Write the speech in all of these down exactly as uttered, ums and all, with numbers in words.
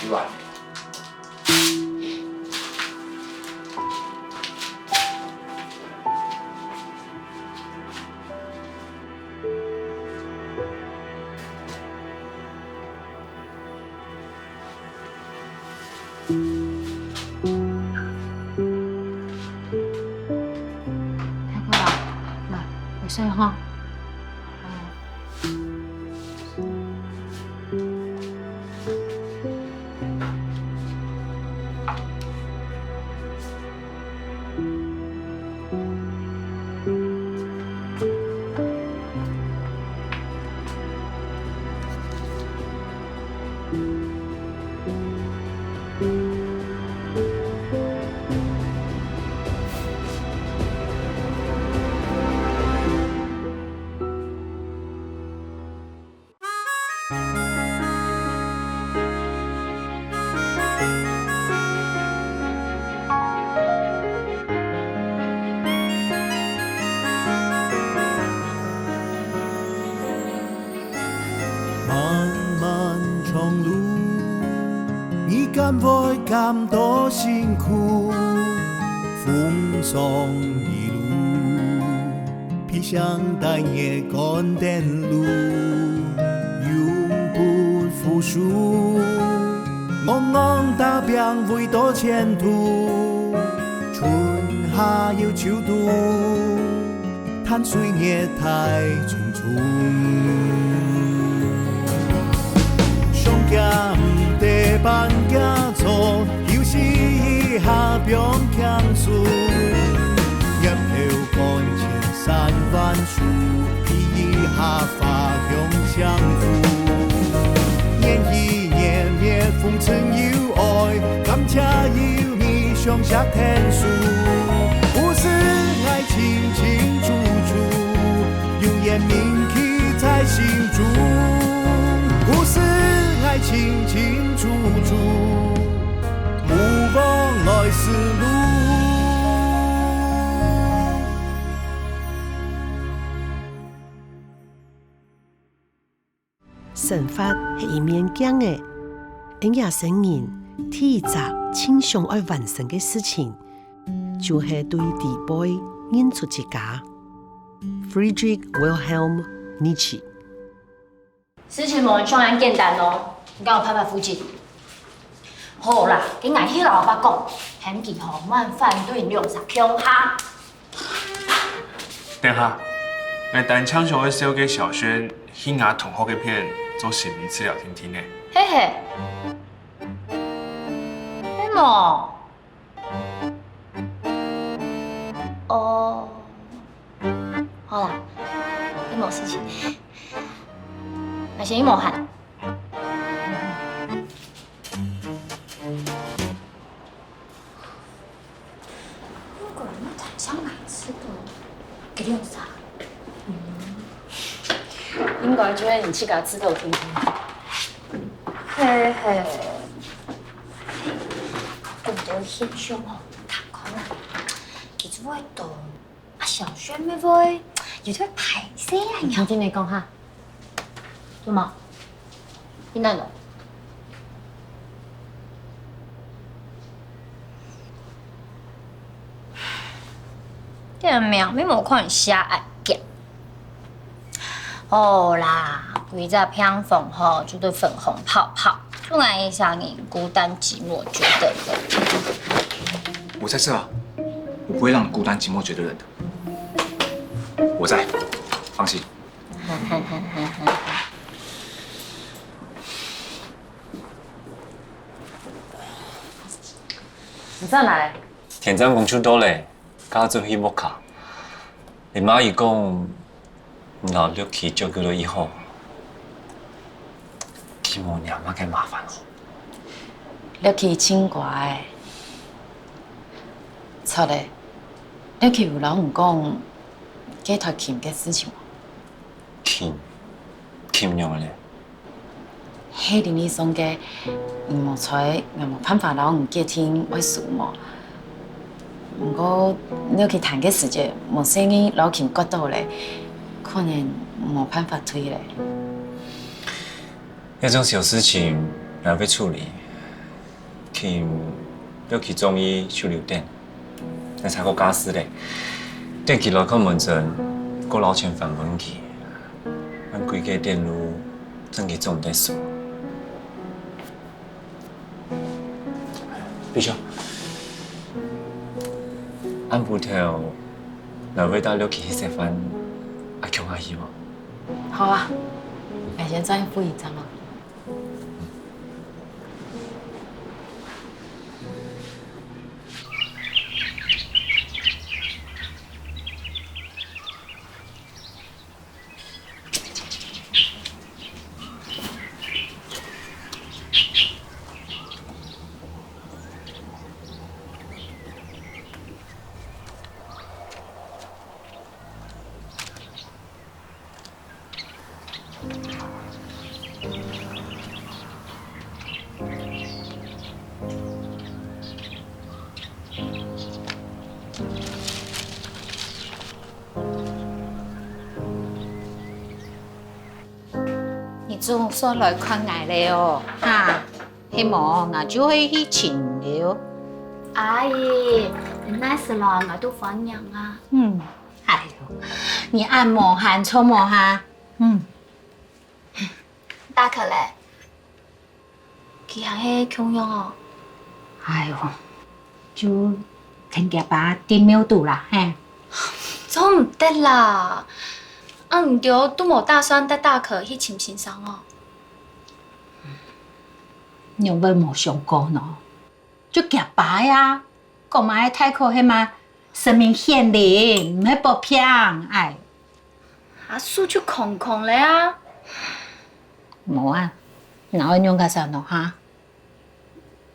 卵。 太好了，來，你睡哈。漫漫長路，你敢會感到辛苦？風霜雨露，披上大雪趕等路，永不服輸。昂昂打拚為著前途，春夏又秋冬， 彈水月太匆匆。上驚毋得半驚坐，休息一下放輕鬆。仰頭看千山萬水，披一下花香相扶。年一年月風塵又愛，感謝有 你上下天數，故事愛清清楚楚，永遠銘記在心中。故事愛清清楚楚，毋忘來時路。 生活係一面鏡仔，𠊎等成人第一隻盡想愛完成个事情，就係對裡背認出自家。Friedrich Wilhelm Nietzsche。事情無你想恁簡單哦，你敢有辦法負責？好啦，該𠊎去摎阿爸講，喊佢吼莫反對兩儕共下。 等下，𠊎單淨想愛紹介小軒去𠊎同學該片做心理治療定定呢。嘿嘿，係無？哦，好啦，該無事情，𠊎先去無閒。 應該乜談上來知道，佢兩儕。應該就係你自家知道定定。嘿嘿，講到現象吼，看看啊，佢就會懂。啊，小軒乜會有點歹勢啊，你聽聽你講哈。做麼？你哪了？ 點名，你無看人寫案件。好啦，規隻病房吼，就係粉紅泡泡，就𠊎一儕人孤單寂寞覺得冷。我在這啊，我不會讓你孤單寂寞覺得冷的。我在，放心。 你轉來。田長工就到咧，今朝轉去屋下。你媽又講，你摎樂琪照顧到已好，佢無惹麼个麻煩哦。樂琪盡乖。著咧，樂琪有摎你講該台琴个事情無？ 琴，琴仰仔咧？係恁仔講个，你無在，𠊎無辦法摎你決定愛收無。毋過，你去彈个時節，無細義摎琴割著咧，可能無辦法退咧。這種小事情，𠊎會處理。佢又佢中意就留等，𠊎差个假釋咧，等佢來看門診，過摎錢還分佢，恁貴个等路，正經做毋得收。 比秋，暗晡頭，來會到六區去食飯，啊，共下去無？好啊，𠊎先轉去赴一站啊。 你總算來看𠊎了哦，哈？係無，𠊎就會去尋了。阿姨，你哪時來，𠊎都歡迎啊。嗯，哎喲，你恁無閒做麼个哈？嗯。大可咧， 佢還係共樣哦。哎喲，就跈厥爸在廟肚啦，嘿。做毋得啦！啊，你兜都無打算帶大可去尋先生哦？仰會無想過呢？就厥爸呀， 講麼个大可係麼个神明顯靈，毋係發病，哎。阿叔就空空了啊。無啊，哪會仰結煞呢哈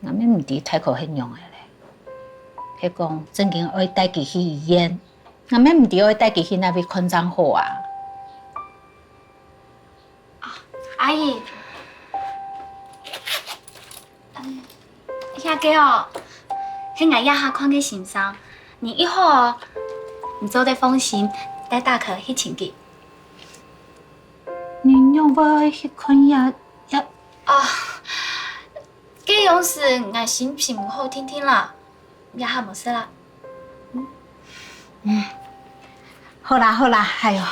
？𠊎乜毋知大可係仰仔咧。係講正經愛帶佢去醫院，𠊎乜毋知愛帶佢去哪位看正好啊。阿姨， 嗯，這個哦，係𠊎這下看个先生，人異好哦，你做得放心，帶大可去尋佢。你仰會去看這，這？哦，該樣式𠊎心情毋好定定啦，這下無事啦。 好啦好啦，哎喲，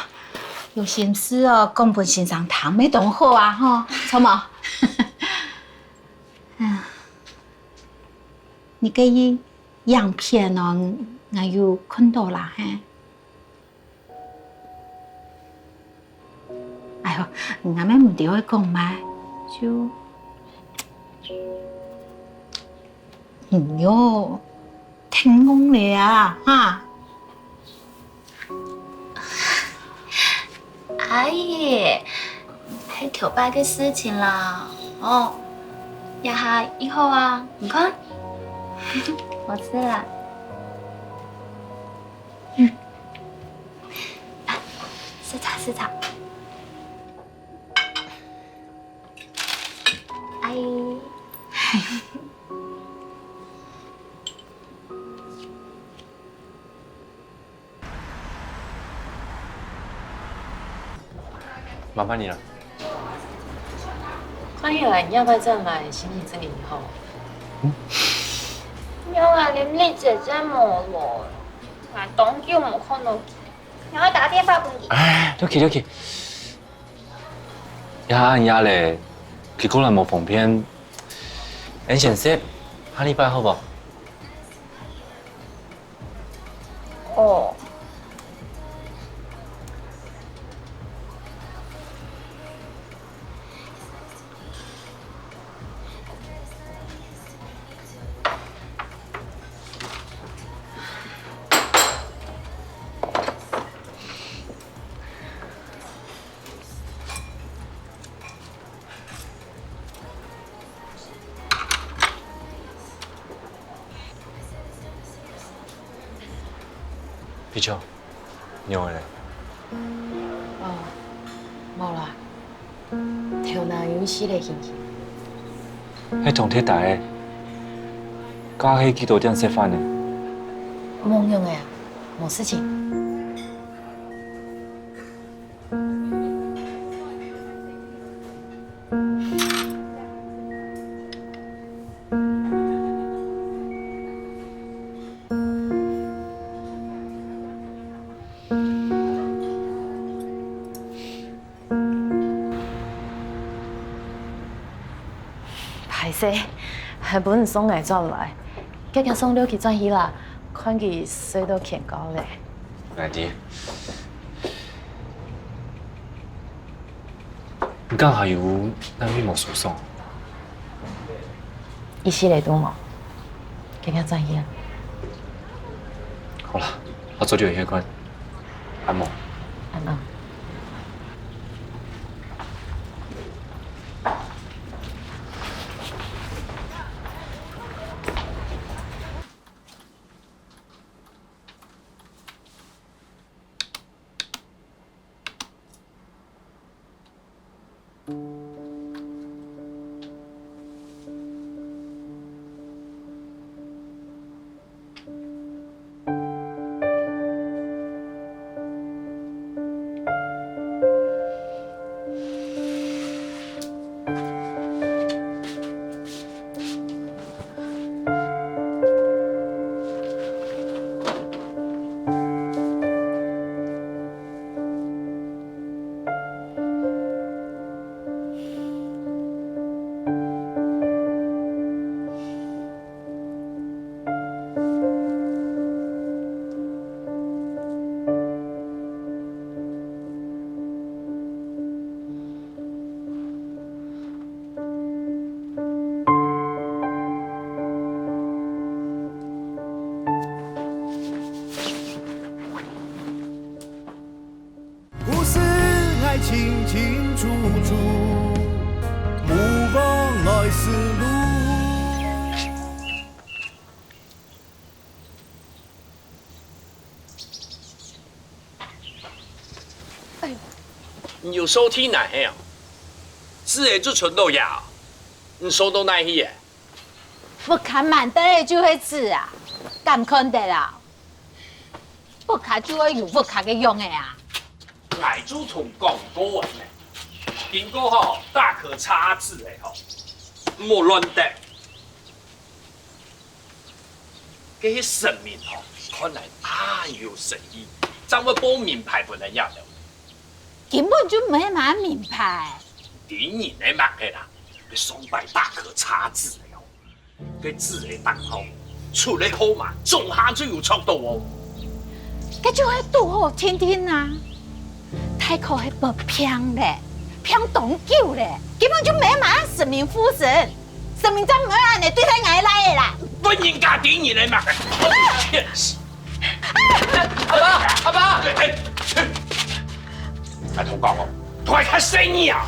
有心事哦，講分先生聽乜當好啊，吼，著無？啊，你个影片哦，𠊎有看著啦，嘿。 哎喲，𠊎乜毋知愛講麼个，就，哎喲，天公了啊，哈！阿姨，係頭擺个事情啦，哦，這下異好啊，你看，無事啦。 食茶，食茶。哎。麻煩你了。看起來你這擺正來，心情正經好。嗯。仰啊，連麗姐姐無來，𠊎當久無看著佢。 𠊎愛打電話分佢。哎，對不起，對不起。這下恁夜咧，佢可能無方便。恁先食，下禮拜好無？哦。 比秋，你仰仔咧？哦，無啦，頭那有一息仔暈暈。係當忒大个，該係幾多點食飯呢？無仰仔啊，無事情。係，還分你送𠊎轉來，遽遽送六期轉去啦，看佢睡到天光咧。𠊎知。你敢還有哪位無舒爽？一息仔都無，遽遽轉去啊。好啦，𠊎做了歇睏。 恁樣。恁樣。故事愛清清楚楚，莫忘來時路。 你有掃地泥係啊？紙仔就伸到這，你掃到哪去咧？屋下滿地就係紙啊，敢看得啊？屋下就愛有屋下个樣仔啊！𠊎就同講過咧，經過吼，打開查仔仔吼，莫亂擲。 該係神明吼，看來恁有誠意，正會報名牌分𠊎兜。根本就無麼名牌。知人个麼个啦，該上擺打開查仔仔吼，該紙仔頂項，出个號碼總下就有著到哦。該就係堵好定定啊！大可係分騙咧，騙當久咧，根本就無麼神明附身。 神明正毋會恁樣對待𠊎倈仔啦！分人家知人个麼个！阿爸，阿爸！哎，哎，哎，同講哦，同𠊎較細義啊！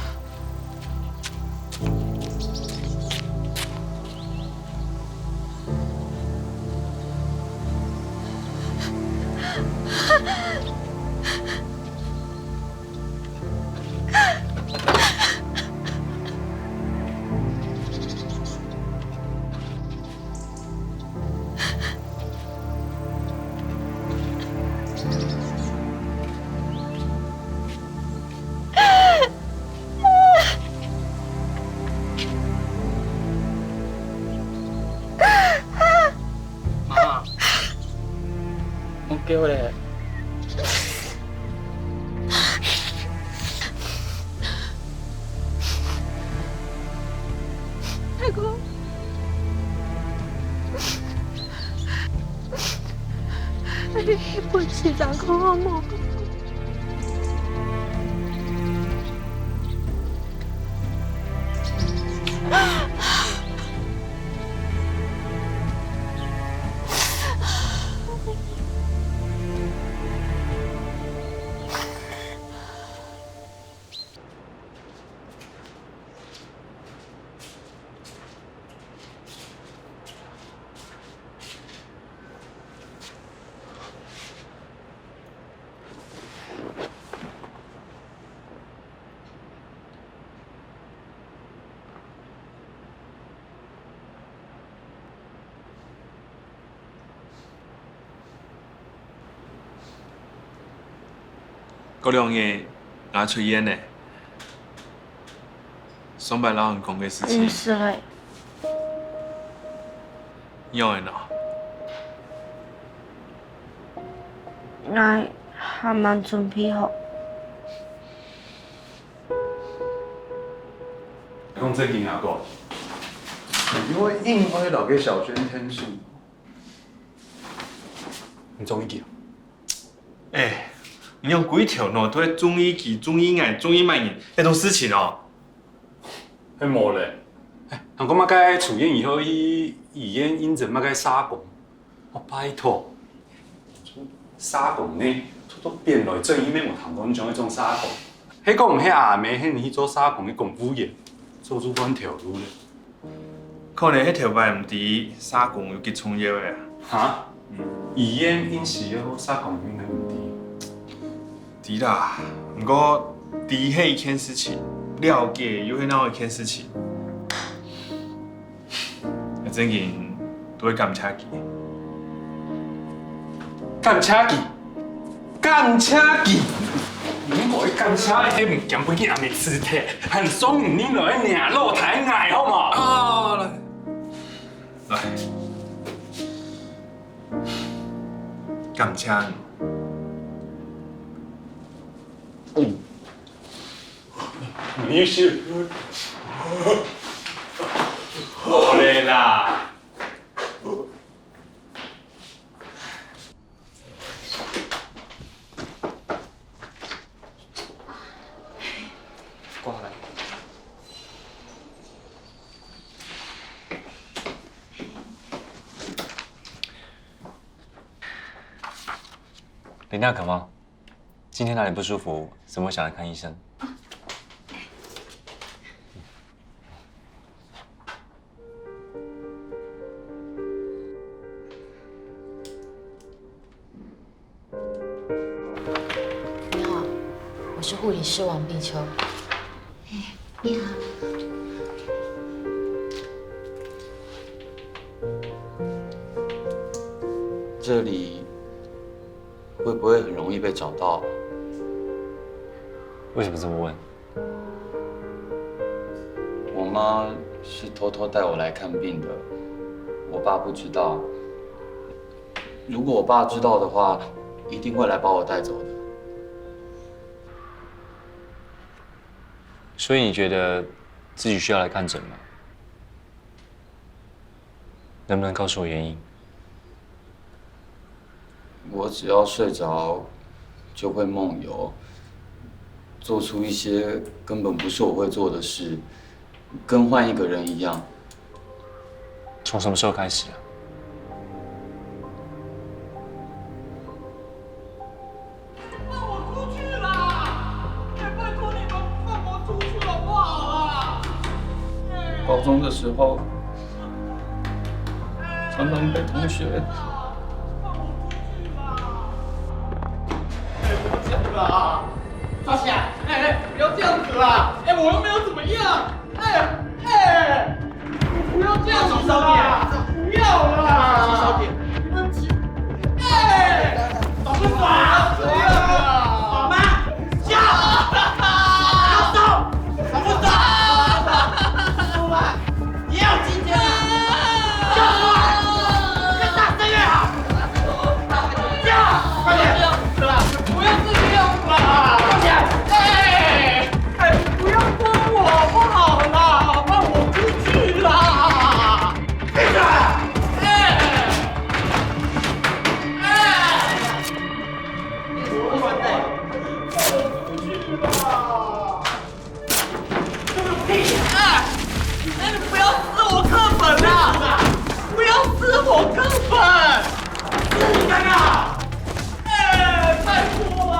媽，莫噭咧。 大哥，你分市長講好無？過兩日，𠊎出院咧。上擺摎你講个事情。毋使咧。仰仔呢？𠊎還吂準備好。 講正經啊，哥。你會硬愛摎該小軒𢯭手？你中意佢啊？哎，你仰歸頭腦都係中意佢、中意𠊎、中意麼人，這種事情哦。 係無咧。哎，還講麼个出院以後去醫院應徵麼个社工？哦，拜託，社工呢，做到變來轉去乜無聽過你像該種社工。係講毋係阿姆喊你去做社工个公務員，做出換頭路咧。可能係頭擺毋知社工有幾重要个啊。哈？嗯。醫院應需要社工，你毋知？ 知啦，毋過知係一件事情，了解又係另外一件事情。𠊎正經都會感謝佢。感謝佢？感謝佢？你莫感謝，你毋驚分佢阿姆辭退，還送你來惹老太𠊎好無？啊，來，來，感謝你。 你是，好咧啦。掛來。你那感冒？ 今天哪裡不舒服？怎麼想來看醫生？你好，我是护理师王碧秋。哎，你好。这里 会不会很容易被找到？为什么这么问？我妈是偷偷带我来看病的，我爸不知道。如果我爸知道的话，一定会来把我带走的。所以你觉得自己需要来看诊吗？ 能不能告诉我原因？我只要睡着，就会梦游，做出一些根本不是我会做的事，跟换一个人一样。从什么时候开始啊？ 放我出去啦！哎，拜托你们放我出去好不好啊？哎，高中的时候，常常被同学放我出去啦！哎，不要这样子啦！抓起来！哎，哎，不要这样子啦！哎，我又没有怎么样！ 哎，哎，你不要这样子啦！不要啦！你们起，哎，打不打？打吗？叫！打不打？打不打？出来！你要今天吗？叫出来！越大声越好！叫！快点！不要这样啦！快点！哎！ 哎，不要摸我好不好啦？放我出去啦！闭嘴！哎！哎！我放我出去啦！这个屁！哎！哎，你不要撕我课本啊！不要撕我课本！撕你干嘛？ 哎，拜托啦！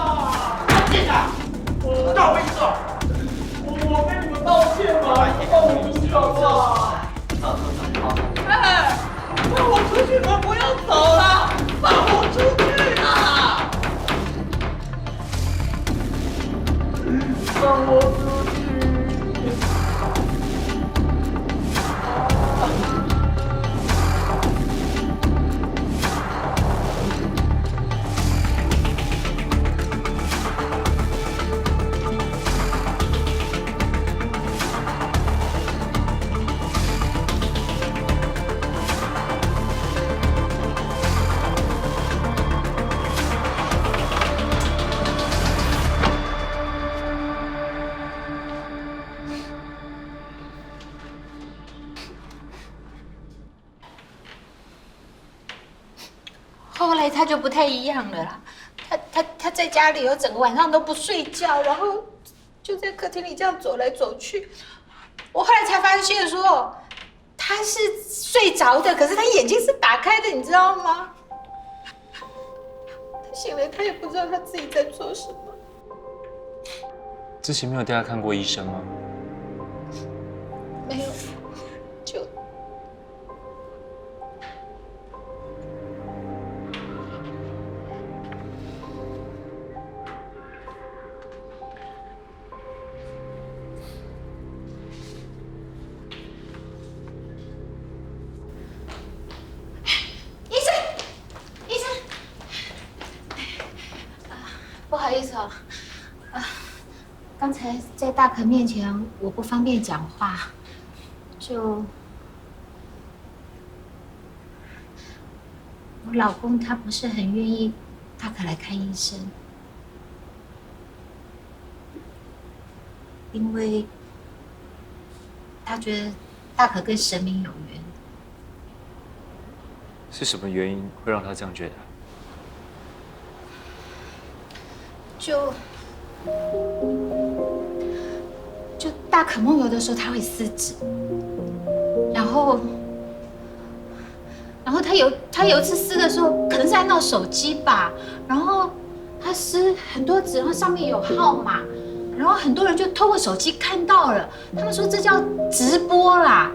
安静啊！我道歉了，我，我跟你们道歉嘛，放我出去好不好？哎，放我出去，你们不要走了，放我出去啊！放我出去！后来他就不太一样了啦。他他他在家里哦，整个晚上都不睡觉，然后就在客厅里这样走来走去。我后来才发现说，他是睡着的，可是他眼睛是打开的，你知道吗？他醒来，他也不知道他自己在做什么。之前没有带他看过医生吗？没有，就医生，医生，啊，不好意思哦，啊，刚才在大可面前我不方便讲话，就我老公他不是很愿意大可来看医生。 因为他觉得大可跟神明有缘。是什么原因会让他这样觉得？就就大可梦游的时候，他会撕纸，然后然后他有他有一次撕的时候，可能是在闹手机吧，然后他撕很多纸，然后上面有号码，然后很多人就透过手机看到了，他们说这叫直播啦。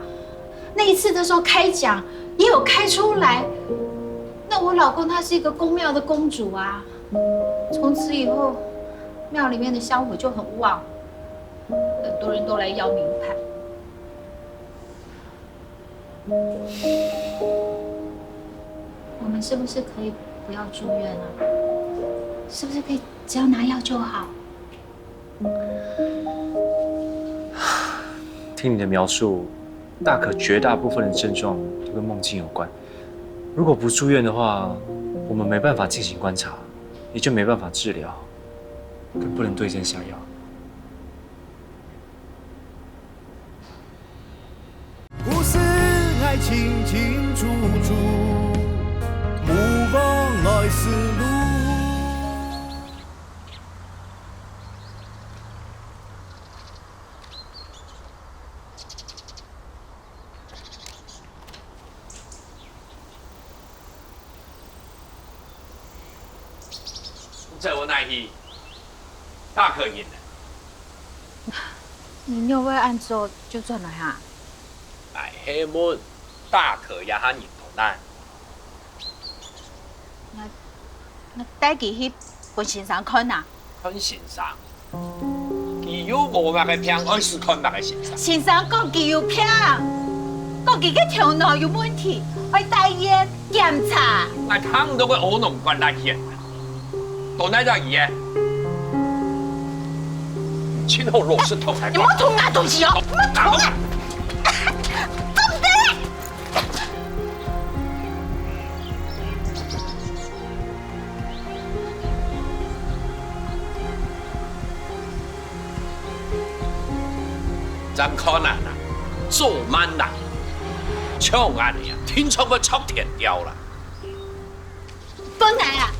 那一次的时候开奖也有开出来，那我老公他是一个公庙的公主啊，从此以后庙里面的香火就很旺，很多人都来要名牌。 我们是不是可以不要住院啊？是不是可以只要拿药就好？听你的描述，大可绝大部分的症状都跟梦境有关。如果不住院的话，我们没办法进行观察，也就没办法治疗，更不能对症下药。 故事爱清清楚楚，目光来时路。 你在我哪去？大可人呢？你又会按做就转来哈？哎，黑门大可呀，哈人同难。那那带佢去分先生看呐。看先生，佢有無麼个病，愛使看麼个先生？先生講佢有病，講佢个頭腦有問題，愛帶院 檢查。𠊎聽到个烏龍管拉線，到哪隻醫院？今後老實同𠊎講。你莫動啊，東西哦，莫動啊！正看啊，做慢啦，像恁樣啊，定著會著天條啦。分𠊎啊！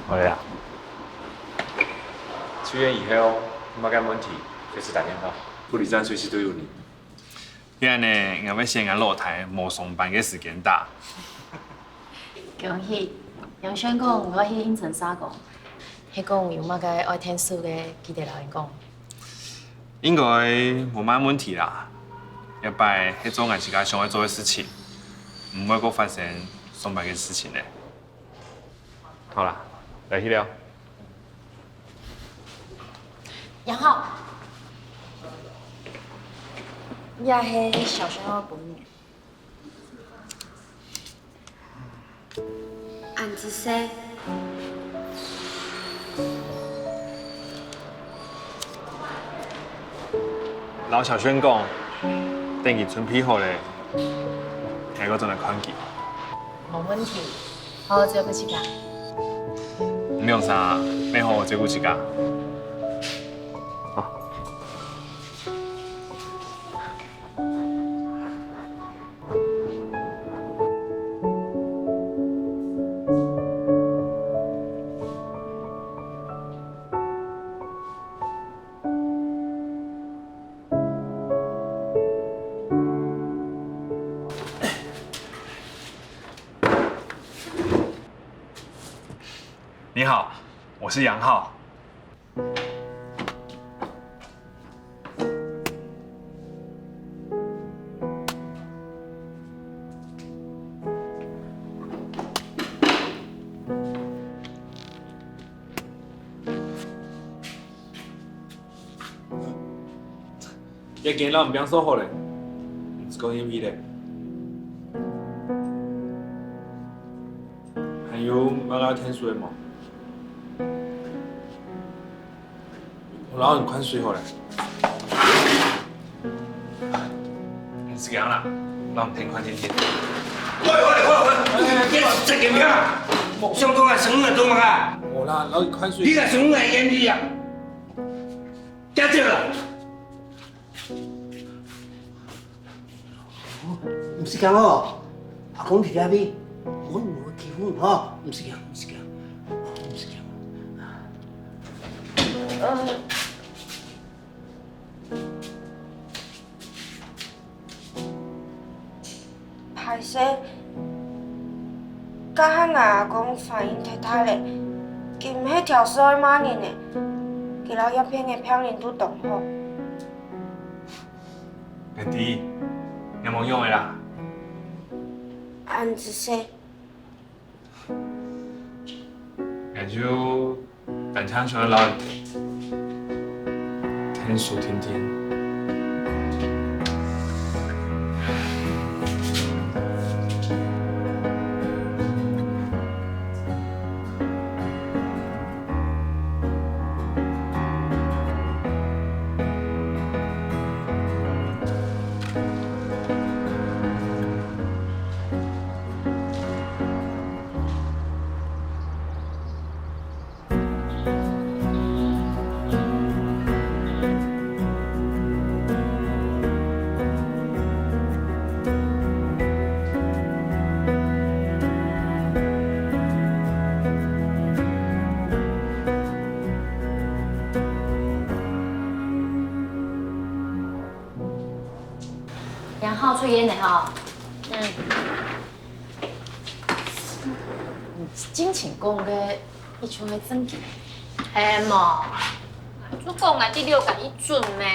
好了呀。出院以後，有麼个問題，隨時打電話。護理站隨時都有你。恁樣呢，𠊎會先摎老弟無上班个時間打。恭喜！楊宣講，你愛去應徵社工，係講有麼个愛𢯭手个，記得摎𠊎講。應該無麼問題啦。這擺係做𠊎自家想愛做个事情，毋會過發生上擺个事情了。 好啦，來去了。楊浩，這係小軒仔分你。恁仔細。 摎小軒講，等佢準備好咧，𠊎過轉來看佢。無問題，好好照顧自家。毋用啥，愛好好照顧自家。好。 你好，我是楊浩。 這間摎你拚掃好咧，毋使講因為咧。還有麼个愛𢯭手个無？𠊎摎你看水好咧。毋使驚啦，摎你𢯭看定定。喂喂喂喂，你這個咩啊？想講啊，生活做麼个？無啦，摎你看水。你个生活眼裡啊， 掉掉了。毋使驚哦，阿公佇這位，無人會欺負你哦，毋使驚，毋使驚，毋使驚。呃。 歹勢，該下𠊎阿公反應忒大咧，佢毋係刁事愛罵人呢，佢摎這片个病人都當好。𠊎知，你無用个啦。恁仔細。 𠊎就單淨想愛摎你𢯭手定定。 楊浩出院了吼。嗯。你進前講个，一定係正經。係無？就講𠊎第六感一準咩？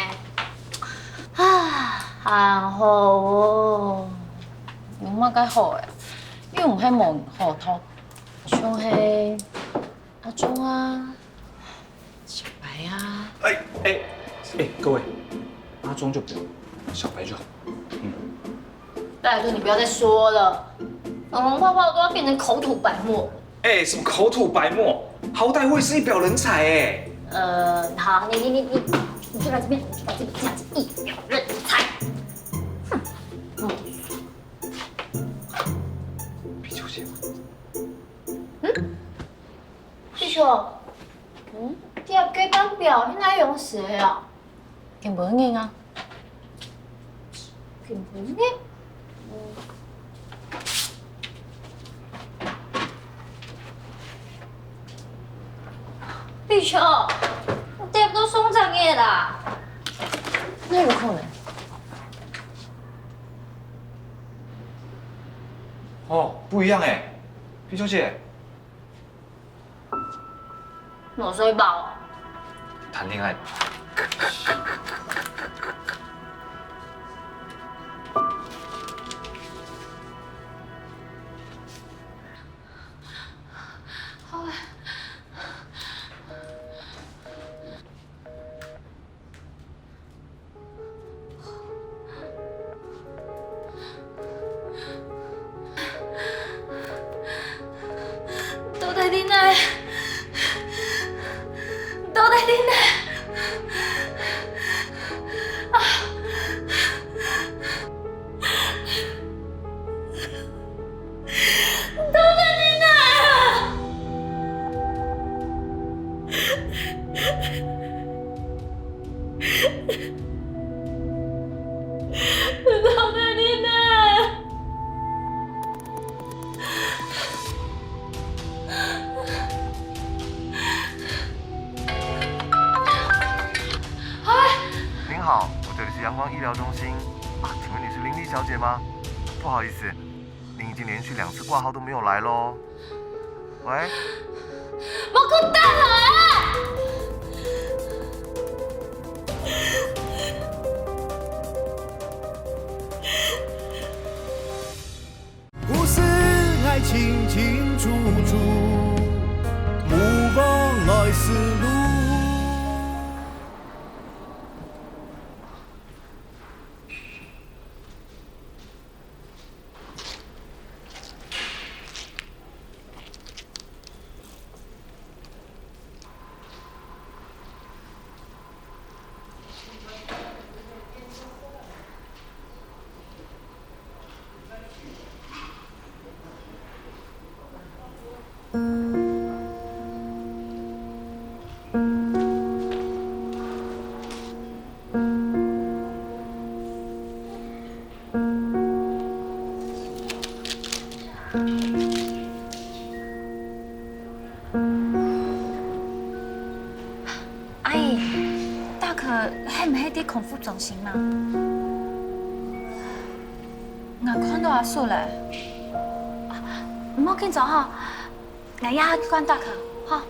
啊，還好哦。有麼个好个？又毋係無人好討，像係 阿忠啊，小白啊。哎，哎，哎，各位，阿忠就不要，小白就好。嗯。拜託你不要再說了，嗯，泡泡都要變成口吐白沫。哎，什麼口吐白沫？好歹我也是一表人才哎。呃，好，你你你你你就來這邊，你就來這邊，這樣子一表人才。哼，嗯。啤酒先。 嗯？師兄，嗯，這个班表現在用誰啊？根本人啊。根本人？嗯。球，我得不到送餐个啦。哪有可能？哦，不一样哎，毕小姐。我睡饱了。谈恋爱。好了。 到底在哪？到底在哪？啊！到底在哪啊？ 您好，我这里是阳光医疗中心。啊，请问你是林丽小姐吗？不好意思，您已经连续两次挂号都没有来喽。喂？莫给我打来啊！ 阿姨，大可係毋係在康復中心啊？𠊎看到阿叔了。啊，毋好緊張吼，𠊎這下去看大可，吼。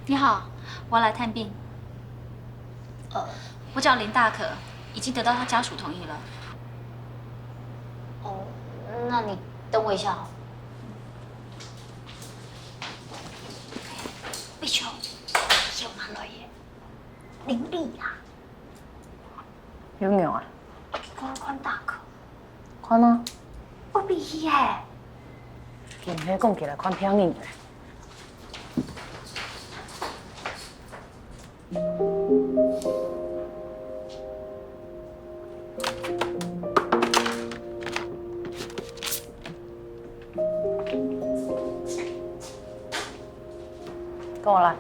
你好，我來探病。呃，我找林大可，已經得到他家屬同意了。哦，那你等我一下好了。 必須要拿來耶，林麗啊。有用啊？佢講看大可。看啊。我必去耶。今日講起來看病人咧。 跟我來。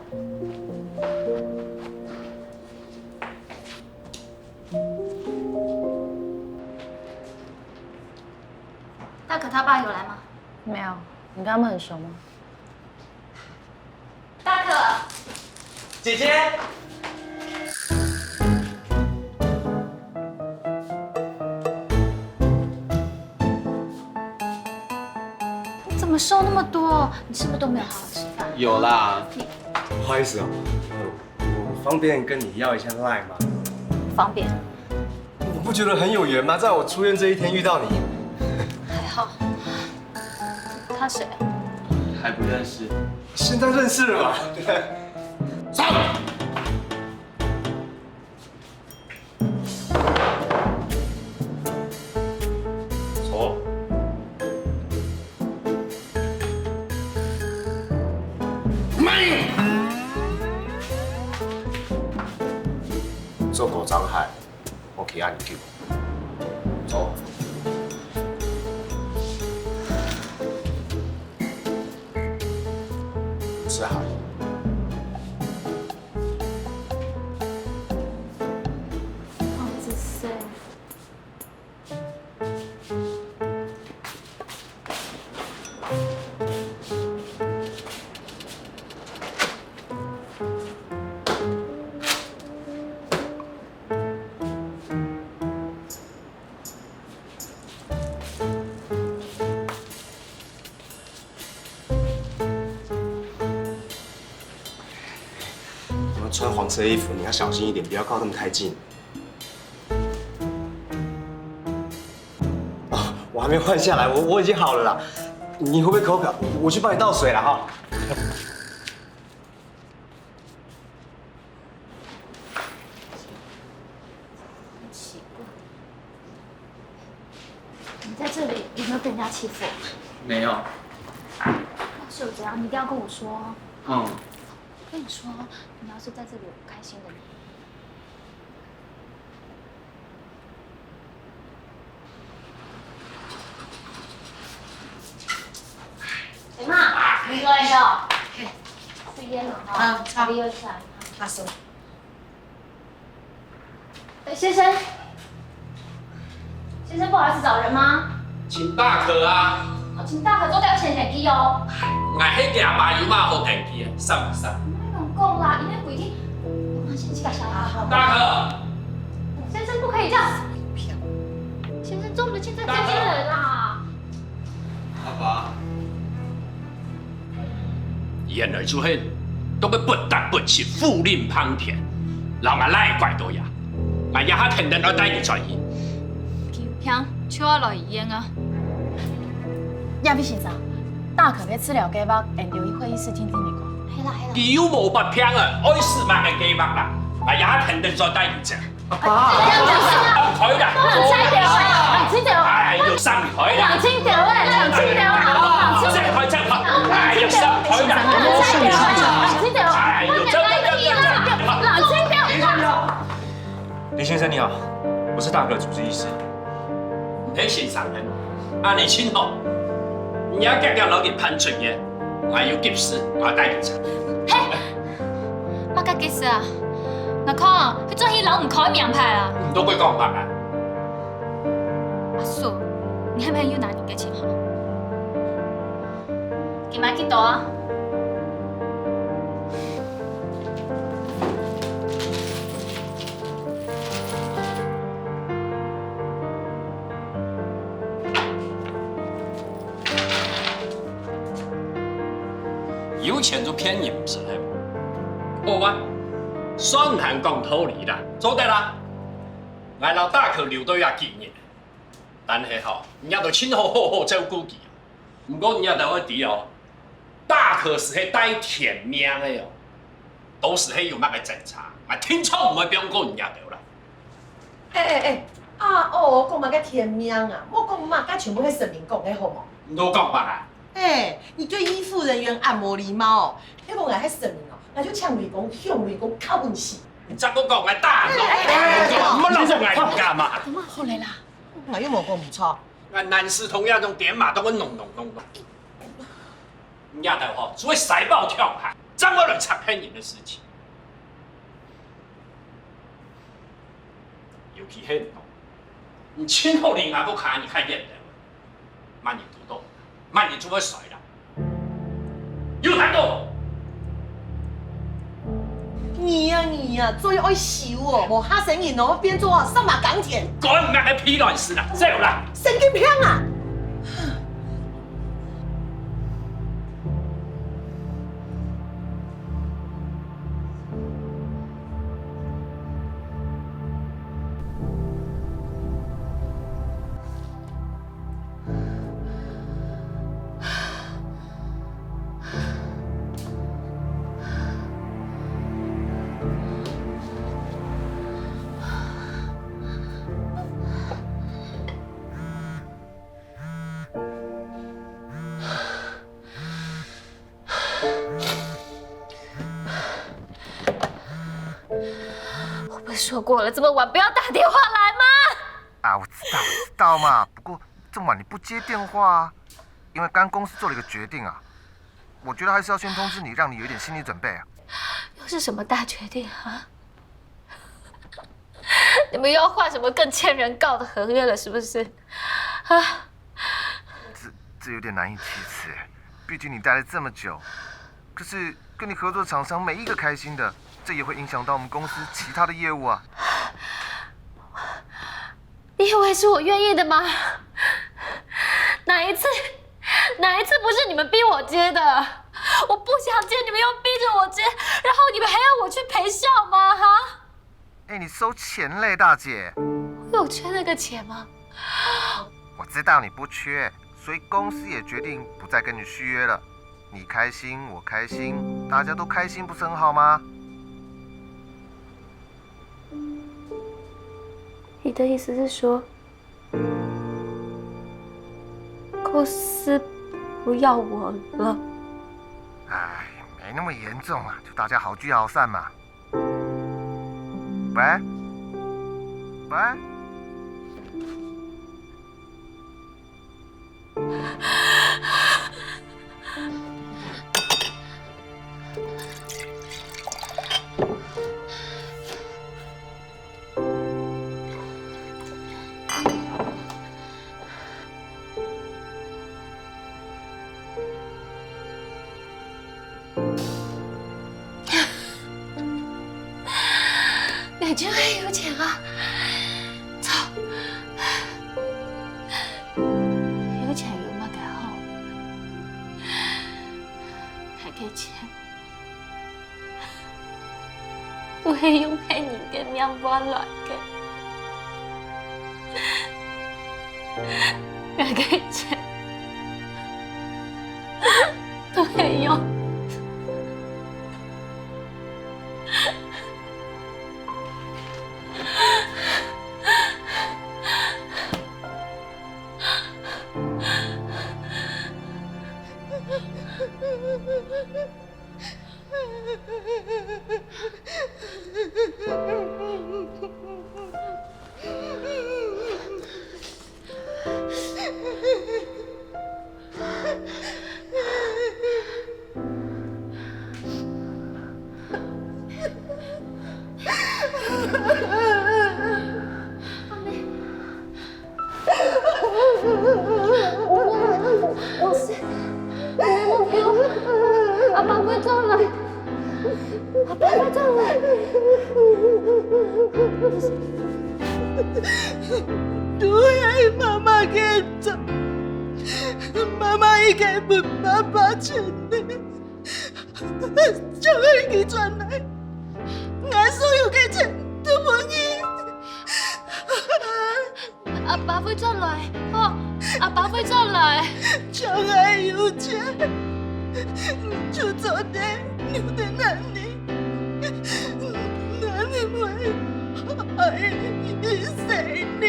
大可他爸有來嗎？沒有，你跟他們很熟嗎？ 大可。姐姐。你怎麼瘦那麼多？你是不是都沒有好好吃飯？有啦。你不好意思哦，呃，我方便跟你要一下LINE嗎？不方便。 你不覺得很有緣嗎？在我出院這一天遇到你。還好。他誰啊？還不認識。現在認識了吧？對。上！坐。慢！高蹧鞋，我去恁久。走。毋使鞋。哦，這是。 我們穿黃色衣服，你要小心一點，不要靠那麼太近。哦，我還沒換下來，我，我已經好了啦。你會不會口渴？我去幫你倒水啦，哈。 奇怪，你在這裡有沒有被人家欺負？沒有。那是有怎樣？你一定要跟我說哦。嗯。我跟你說，你要是在這裡有不開心的， 哎媽，你過來一下。嘿。是煙了哈。啊，好。你有起來。好，是。哎，先生，先生，不好意思，找人嗎？請大可啊。哦，請大可做掉錢給你哦。哎，𠊎係佢阿爸，有麼好登記个？上不上？你莫亂講啦，因為規定，我們先去把小孩。大可。先生，不可以這樣。先生，做不得現在這樣人啦。 阿爸。原來就係都个不得不去，負鄰旁田，摎𠊎倈仔拐到這，𠊎這下跈等愛帶你轉去。救命，就愛來醫院啊！葉先生，大可个治療計畫，𠊎留在會議室聽聽你講。係啦，係啦。佢又無發病啊，愛使麼个計畫啦？𠊎這下跈等轉帶你轉。 阿爸。開啦！哎喲，上台啦！冷靜點喂，冷靜點啊！冷靜點！哎喲，上台啦！哎喲，這、這、這、這、這、這。李先生你好，我是大可主治醫師。李先生，恁樣真好，你也遽遽摎佢辦出院，𠊎有急事，𠊎帶佢轉。嘿， 麼个意思啊？𠊎看啊，佢轉去摎你開名牌啊！你都會講話啊？阿叔，你係毋係又拿你个錢哈？佢買幾多啊？ 有錢就騙人，毋係係無？好啊，算你還講道理啦，做得啦。𠊎摎大可留到這幾日，但係吼，你也都盡好好好照顧佢。毋過你也都愛知哦，大可斯係帶天命个哦，到時係有麼个爭吵，𠊎定著毋會放過你兜啦。 哎哎哎，啊哦，講麼个天命啊？莫講麼个，全部係神明講个好無？你都講話啊？哎，你對醫護人員恁無禮貌哦！係講𠊎係神明哦，𠊎就請雷公、響雷公敲分死。你再過講𠊎打你！哎哎哎哎，莫老是𠊎人家嘛！好了啦，𠊎又無講毋著。𠊎男士同樣種點嘛，都會弄弄弄弄。你丫頭吼，只會使包跳下，正會來插騙人个事情。 尤其係你，你盡好離𠊎屋下人較遠兜，麼人堵著，麼人就會衰啦。有聽著無？你啊你啊，嘴愛收哦，無嚇死人哦，變做啊，殺馬耕田。管你个屁卵事啦，走啦！神經病啊！说过了，这么晚不要打电话来吗？啊，我知道，我知道嘛。不过这么晚你不接电话啊，因为刚公司做了一个决定啊，我觉得还是要先通知你，让你有一点心理准备啊。又是什么大决定啊？你们又要换什么更欠人告的合约了，是不是？啊，这这有点难以启齿哎，毕竟你待了这么久，可是跟你合作的厂商没一个开心的，这也会影响到我们公司其他的业务啊。你以为是我愿意的吗？哪一次，哪一次不是你们逼我接的？我不想接，你们又逼着我接，然后你们还要我去陪笑吗？哈？哎，你收钱嘞，大姐。我有缺那个钱吗？我知道你不缺，所以公司也决定不再跟你续约了。你开心，我开心，大家都开心，不是很好吗？你的意思是说，公司不要我了？哎，没那么严重啊，就大家好聚好散嘛。喂，喂。你真个有钱啊！操！有钱有么个好？搿个钱，毋係用別人个命換來个。 𠊎个錢都係用。阿爸會轉來，阿爸會轉來。都係媽媽个錯，媽媽應該問爸爸錢个。 將來佢轉來，𠊎所有个錢都分你。阿爸會轉來，吼，阿爸會轉來。將來有錢，就做得留在那裡，那裡會愛你生你。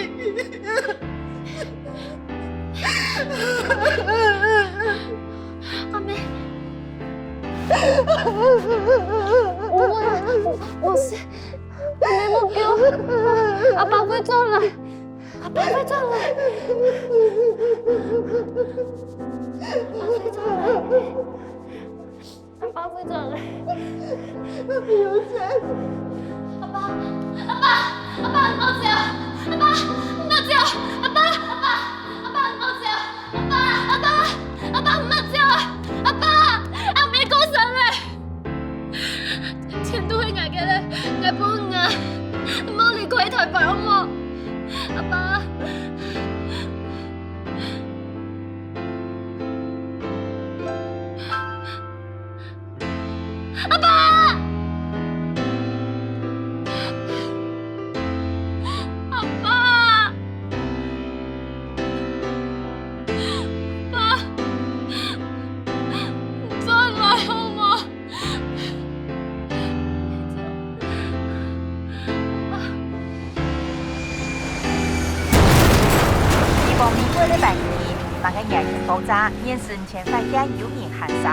阿姆，我，我，我是，阿姆，莫噭，阿爸會轉來，阿爸會轉來，阿爸會轉來。 阿爸會轉來。阿爸，阿爸，阿爸，毋好走！阿爸，毋好走！阿爸，阿爸，阿爸，毋好走！阿爸，阿爸，阿爸，毋好走！阿爸，阿爸，阿姆過身咧！錢都係𠊎个咧，𠊎分你啊！毋好離開臺北好無？阿爸。 阿爸！阿爸！阿爸！你轉來好無？ 希望你過了半日，麼个原因爆炸，現時目前發現有人喊聲，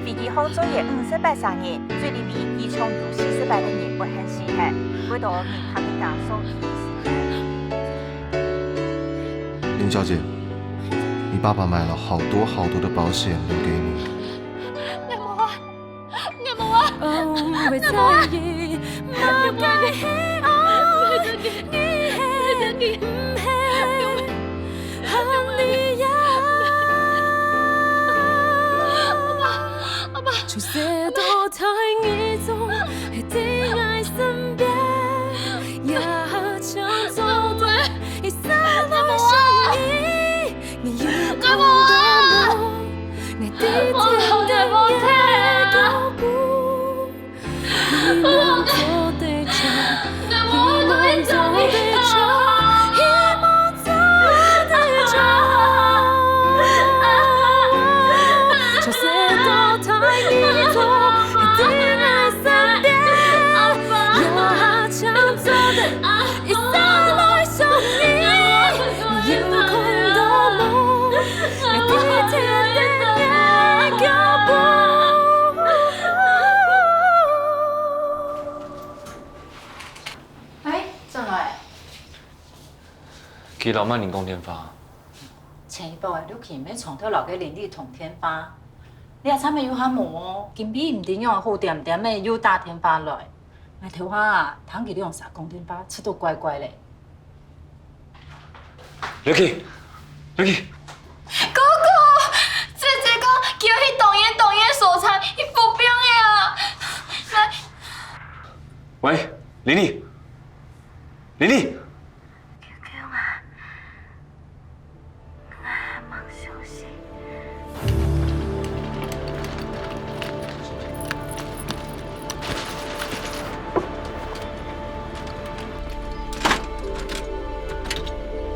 飛機上座有五十八儕人，最裡面機場有四十八個人會很稀罕，為到人客个家屬提醒。林小姐，你爸爸買了好多好多的保險留給你。 哎，轉來。佢摎麼人講電話？前一晡仔，Lucky毋係長透摎該鄰里通電話，這站仔又還無哦，今晡日毋知仰會好恬恬仔又打電話來。𠊎頭下啊，聽佢兩儕講電話，實在怪怪咧。 Lucky，Lucky。哥哥，姐姐講佢愛去當遠當遠个所在，去發病了啊！來。喂，麗麗，麗麗。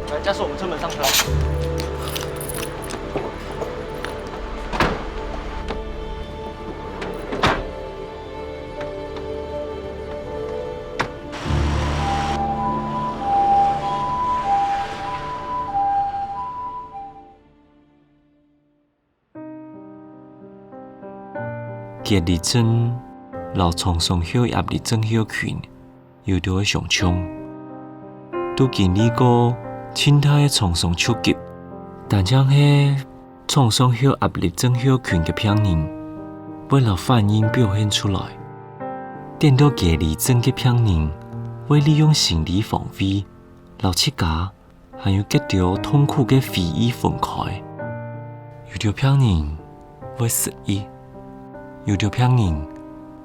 來，駕駛我們車門上車。 結離症摎創傷後壓力症候群有兜仔相像，都經歷過盡大个創傷衝擊，單淨係創傷後壓力症候群个病人，會摎反應表現出來。等到結離症个病人會利用心理防衛，摎自家 還有結著痛苦个回憶分開。有兜病人會失憶，有兜病人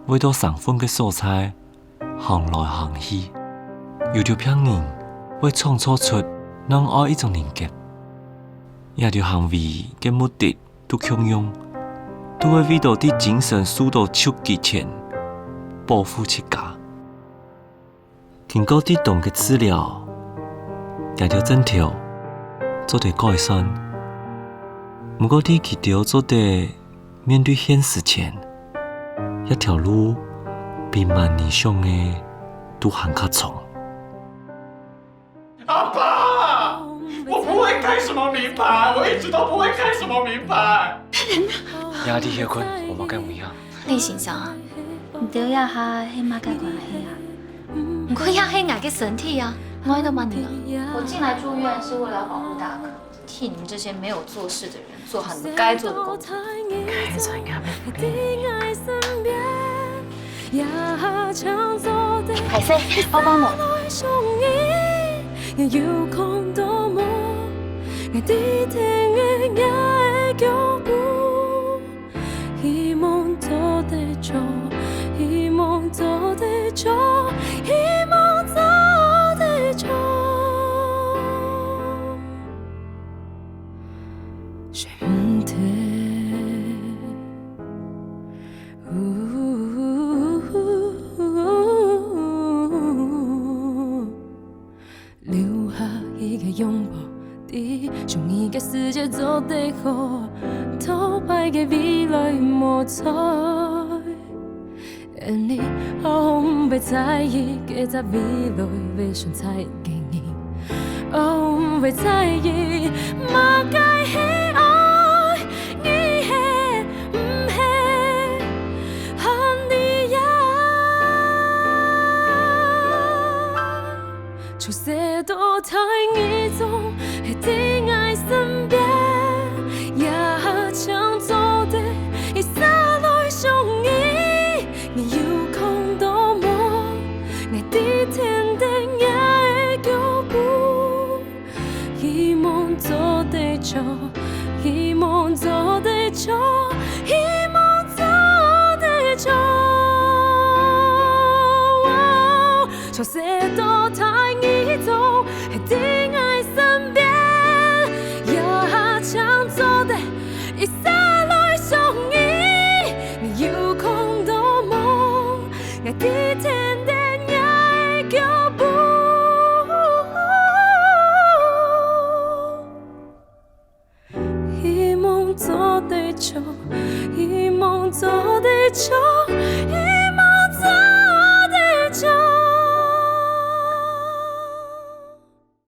會到生份个所在行來行去，有兜病人會創造出另外一種人格。這兜行為个目的都共樣，都係為著在精神受到衝擊前保護自家。 經過適當个治療，這兜症頭做得改善。毋過在佢兜做得面對現實前，這條路比萬人想个都還較長。阿爸，我不會開什麼名牌，我一直都不會開什麼名牌。壓力越困，我們更無恙。李先生，你兜這下係麼个關係啊？ 毋過也係𠊎个身體啊，愛到麼人啊？我進來住院是為了要保護大哥，替你們這些沒有做事的人做好你們該做的工作。該做人家沒福利。歹勢，幫幫我。 希望做得做，希望做得做，希望做得做。選擇。留下一個擁抱，在屬於你个世界做得好，討擺个未來無錯。你毋會在意，該隻未來會存在个你，毋會在意，麼个係愛，你係毋係，喊你呀。出世到大義，總係在𠊎身邊，也正做得一儕來相依。你有看到無？𠊎在天頂，若个腳步，希望做得著，希望做得著，希望做得著。出世到